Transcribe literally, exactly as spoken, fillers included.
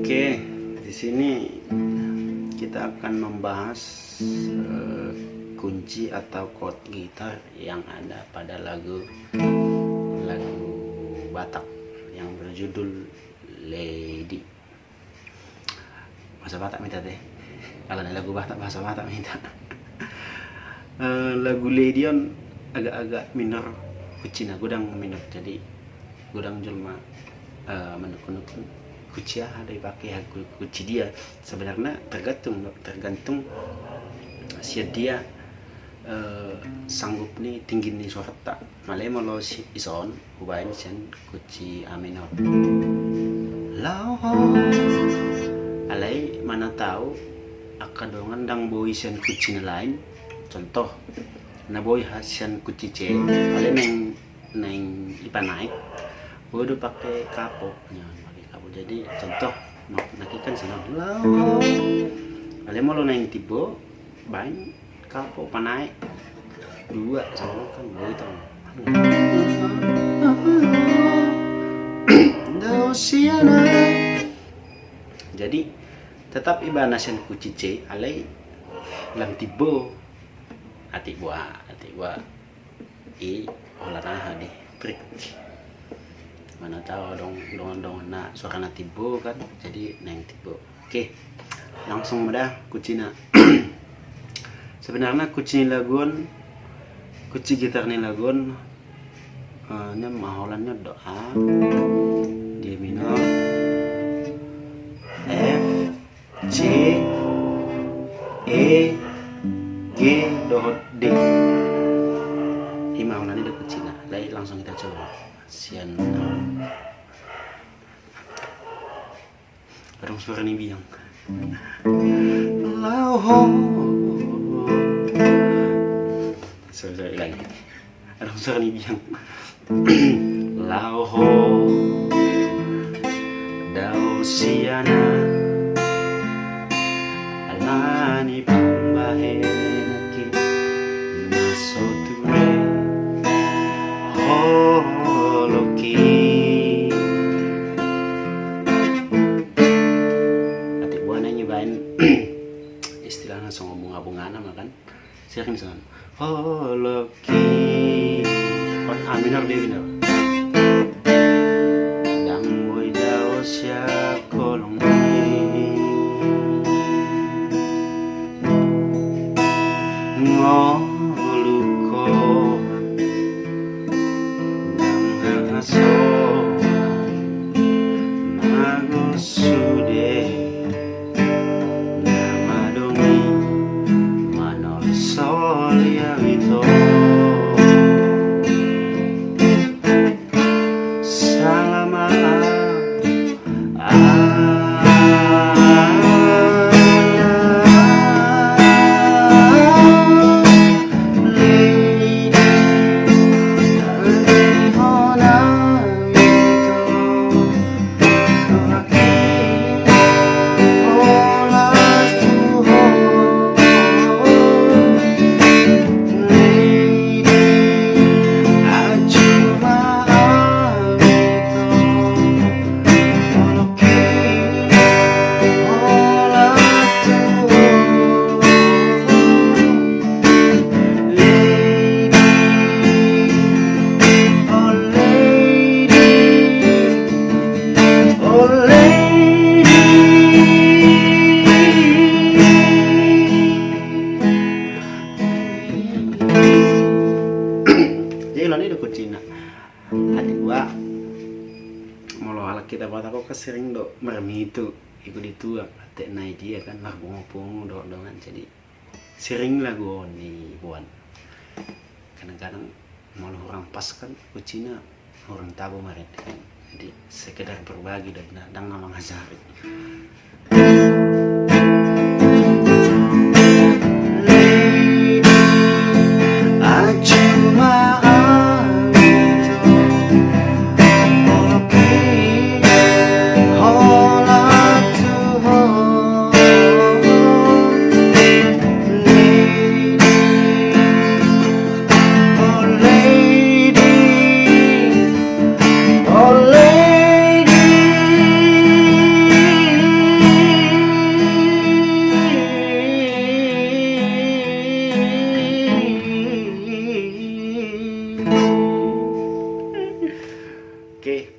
Oke, di sini kita akan membahas eh, kunci atau chord gitar yang ada pada lagu lagu Batak yang berjudul Lady. Bahasa Batak ma hita te. Alani lagu Batak, bahasa Batak ma hita. Eh, lagu Lady on agak-agak minor, kuncina godang minor. Jadi godang jolma eh, manungkun-nungkun kunci aha do dipake, kunci dia. Sebenarna tergantung, tergantung sian dia eh, sanggup ni, tinggi ni suarata. Alai molo si ison hubaen sian kunci A minor. Laho. Alai mana tau angka dongan ndang boi sian kunci na lain. Contoh, na boi sian kunci C, alai naeng naeng ipanaek, boi do pake capo. Nah, pake capo. Jadi contoh, nangkin kan songon on. Laho. Alai molo naeng timbo, baen capo panaek dua, songon on kan boi tong. Dao siana. Jadi tetap ibana sian kunci C, alai lam timbo. Atik boha, atik boha. I, holan aha di, trik. Mana tau adong dongan-dongan na suarana timbo kan, jadi naeng timbo. Oke, langsung ma da kuncina. Sebenarna kunci ni lagu on, kunci gitar ni lagu on eh, nian ma holan ni on do A, D minor, F, C, E, G dohot D. Ima holan i do kuncina. Alai langsung hita coba sian adong suara ni biang. Laho. Sorry, sorry, ulangi. Adong suara ni biang. Laho dao siana, alani pambahenanki na so ture, holongki. Atik boha naeng ibaen istilahna songon bunga-bungana ma kan. Sering songon holongki. On A minor, D minor. Ndang boi dao sian holongki. Ngolungkon ndang hahasoan, mago sude na madongi, manolsoli au ito. Salama. Jadi, alani do kuncina. Atik boha, molo halak hita Batak on kan sering do marmitu, ibu ditua, atik na i dia kan, marbungo-bungo dohot dongan. Jadi sering lagu on diboan. Kadang-kadang molo hurang pas kan kuncina, hurang tabo ma rende kan. Jadi sekedar berbagi do, ndang na mangajari. Oke.